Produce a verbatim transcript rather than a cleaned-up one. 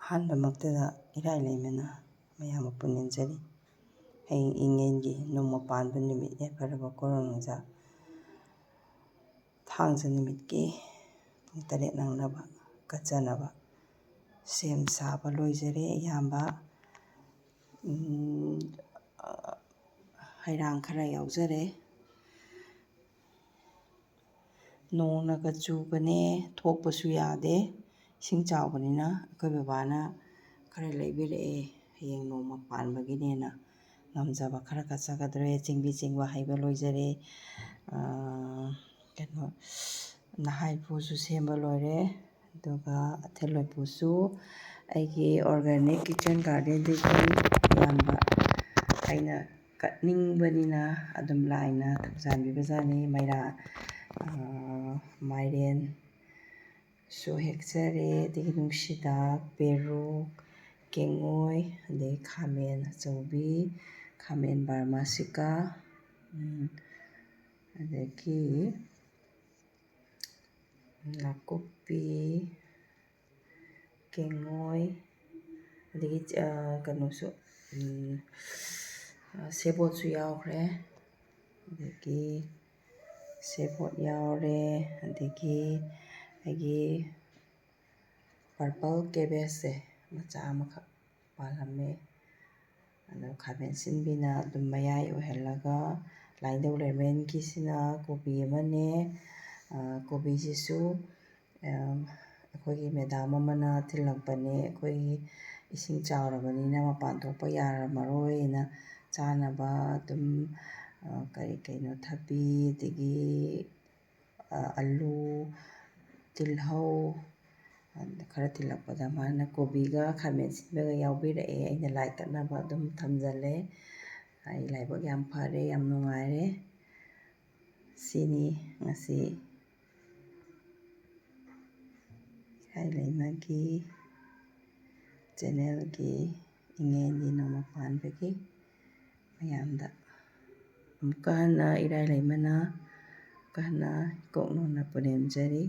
ꯑꯍꯥꯟꯕꯃꯛꯇꯗ ꯏꯔꯥꯏ ꯂꯩꯃꯅ ꯃꯌꯥꯝꯕꯨ ꯄꯨꯅꯦꯝꯖꯔꯤ꯫ ꯍꯌꯦꯡ ꯏꯉꯦꯟꯒꯤ ꯅꯣꯡꯃ ꯄꯥꯟꯕ ꯅꯨꯃꯤꯠ ꯌꯥꯏꯐꯔꯕ ꯀꯣꯔꯣꯟ ꯅꯨꯡꯁꯥ ꯊꯥꯡꯖ ꯅꯨꯃꯤꯠꯀꯤ ꯄꯨꯡ ꯇꯔꯦꯠ ꯅꯪꯅꯕ ꯀꯠꯆꯅꯕ ꯁꯦꯝ ꯁꯥꯕ ꯂꯣꯏꯖꯔꯦ꯫ ꯑꯌꯥꯝꯕ, ꯎꯝ, ꯍꯩꯔꯥꯡ ꯈꯔ ꯌꯥꯎꯖꯔꯦ꯫ ꯅꯣꯡꯅꯒ ꯆꯨꯕꯅꯦ, ꯊꯣꯛꯄꯁꯨ ꯌꯥꯗꯦ꯫ ꯏꯁꯤꯡ ꯆꯥꯎꯕꯅꯤꯅ ꯑꯩꯈꯣꯏ ꯕꯕꯥꯅ ꯈꯔ ꯂꯩꯕꯤꯔꯛꯑꯦ, ꯍꯌꯦꯡ ꯅꯣꯡꯃ ꯄꯥꯟꯕꯒꯤꯅꯦꯅ꯫ ꯉꯝꯖꯕ ꯈꯔ ꯀꯠꯆꯒꯗ꯭ꯔꯦ꯫ ꯆꯤꯡꯕꯤ ꯆꯤꯡꯕ ꯍꯩꯕ ꯂꯣꯏꯖꯔꯦ꯫ ꯑꯥ, ꯀꯩꯅꯣ, ꯅꯍꯥꯏꯐꯨꯁꯨ ꯁꯦꯝꯕ ꯂꯣꯏꯔꯦ꯫ ꯑꯗꯨꯒ ꯑꯊꯦꯜ ꯂꯣꯏꯄꯨꯁꯨ ꯑꯩꯒꯤ organic kitchen gardenꯗꯒꯤ ꯑꯌꯥꯝꯕ ꯑꯩꯅ ꯀꯠꯅꯤꯡꯕꯅꯤꯅ ꯑꯗꯨꯝ ꯂꯥꯏꯅ ꯊꯧꯖꯥꯟꯕꯤꯕꯖꯥꯠꯅꯤ꯫ ꯃꯩꯔꯥ, ꯑꯥ, ꯃꯥꯏꯔꯦꯟꯁꯨ ꯍꯦꯛꯆꯔꯦ, ꯑꯗꯒꯤ ꯅꯨꯡꯁꯤꯗꯥꯛ, ꯄꯦꯔꯨꯛ, ꯀꯦꯡꯉꯣꯏ, ꯑꯗꯒꯤ ꯈꯥꯃꯦꯟ ꯑꯆꯧꯕꯤ, ꯈꯥꯃꯦꯟ ꯕꯥꯔꯃꯥꯁꯤꯀꯥ, ꯎꯝ, ꯑꯗꯒꯤ ꯅꯥꯀꯨꯞꯄꯤ, ꯀꯦꯡꯉꯣꯏ, ꯑꯗꯒꯤ, ꯑ, ꯀꯩꯅꯣꯁꯨ, ꯎꯝ, ꯑ, ꯁꯦꯕꯣꯠꯁꯨ ꯌꯥꯎꯈ꯭ꯔꯦ꯫ ꯑꯗꯒꯤ ꯁꯦꯕꯣꯠ ꯌꯥꯎꯔꯦ꯫ ꯑꯗꯒꯤ ꯑꯩꯒꯤ purple cabbageꯁꯦ ꯃꯆꯥ ꯑꯃꯈꯛ ꯄꯥꯜꯂꯝꯃꯦ꯫ ꯑꯗꯣ ꯈꯥꯃꯦꯟ ꯑꯁꯤꯟꯕꯤꯅ ꯑꯗꯨꯝ ꯃꯌꯥꯏ ꯑꯣꯏꯍꯜꯂꯒ, ꯂꯥꯏꯅꯤꯡꯊꯧ ꯂꯩꯃꯔꯦꯟꯒꯤꯁꯤꯅ ꯀꯣꯕꯤ ꯑꯃꯅꯦ꯫ ꯑ, ꯀꯣꯕꯤꯁꯤꯁꯨ, ꯑ, ꯑꯩꯈꯣꯏꯒꯤ madam ꯑꯃꯅ ꯊꯤꯜꯂꯛꯄꯅꯦ꯫ ꯑꯩꯈꯣꯏꯒꯤ ꯏꯁꯤꯡ ꯆꯥꯎꯔꯕꯅꯤꯅ ꯃꯄꯥꯟ ꯊꯣꯛꯄ ꯌꯥꯔꯝꯃꯔꯣꯏꯅ ꯆꯥꯅꯕ ꯑꯗꯨꯝ, ꯑ, ꯀꯔꯤ ꯀꯩꯅꯣ, ꯊꯕꯤ, ꯑꯗꯒꯤ, ꯑ, ꯑꯂꯨ, ꯇꯤꯜꯍꯧ, ꯑꯗ ꯈꯔ ꯊꯤꯜꯂꯛꯄꯗ ꯃꯥꯅ ꯀꯣꯕꯤꯒ ꯈꯥꯃꯦꯟ ꯑꯁꯤꯟꯕꯒ ꯌꯥꯎꯕꯤꯔꯛꯑꯦ꯫ ꯑꯩꯅ ꯂꯥꯏ ꯀꯠꯅꯕ ꯑꯗꯨꯝ ꯊꯝꯖꯜꯂꯦ꯫ ꯑꯩ ꯂꯥꯏꯕꯛ ꯌꯥꯝ ꯐꯔꯦ, ꯌꯥꯝ ꯅꯨꯡꯉꯥꯏꯔꯦ꯫ ꯁꯤꯅꯤ ꯉꯁꯤ ꯏꯔꯥꯏ ꯂꯩꯃꯒꯤ channelꯒꯤ ꯏꯉꯦꯟꯒꯤ ꯅꯣꯡꯃ ꯄꯥꯟꯕꯒꯤ ꯃꯌꯥꯝꯗ ꯑꯃꯨꯛꯀ ꯍꯟꯅ ꯏꯔꯥꯏ ꯂꯩꯃꯅ ꯑꯃꯨꯛꯀ ꯍꯟꯅ ꯏꯀꯣꯛ ꯅꯧꯅ ꯄꯨꯅꯦꯝꯖꯔꯤ꯫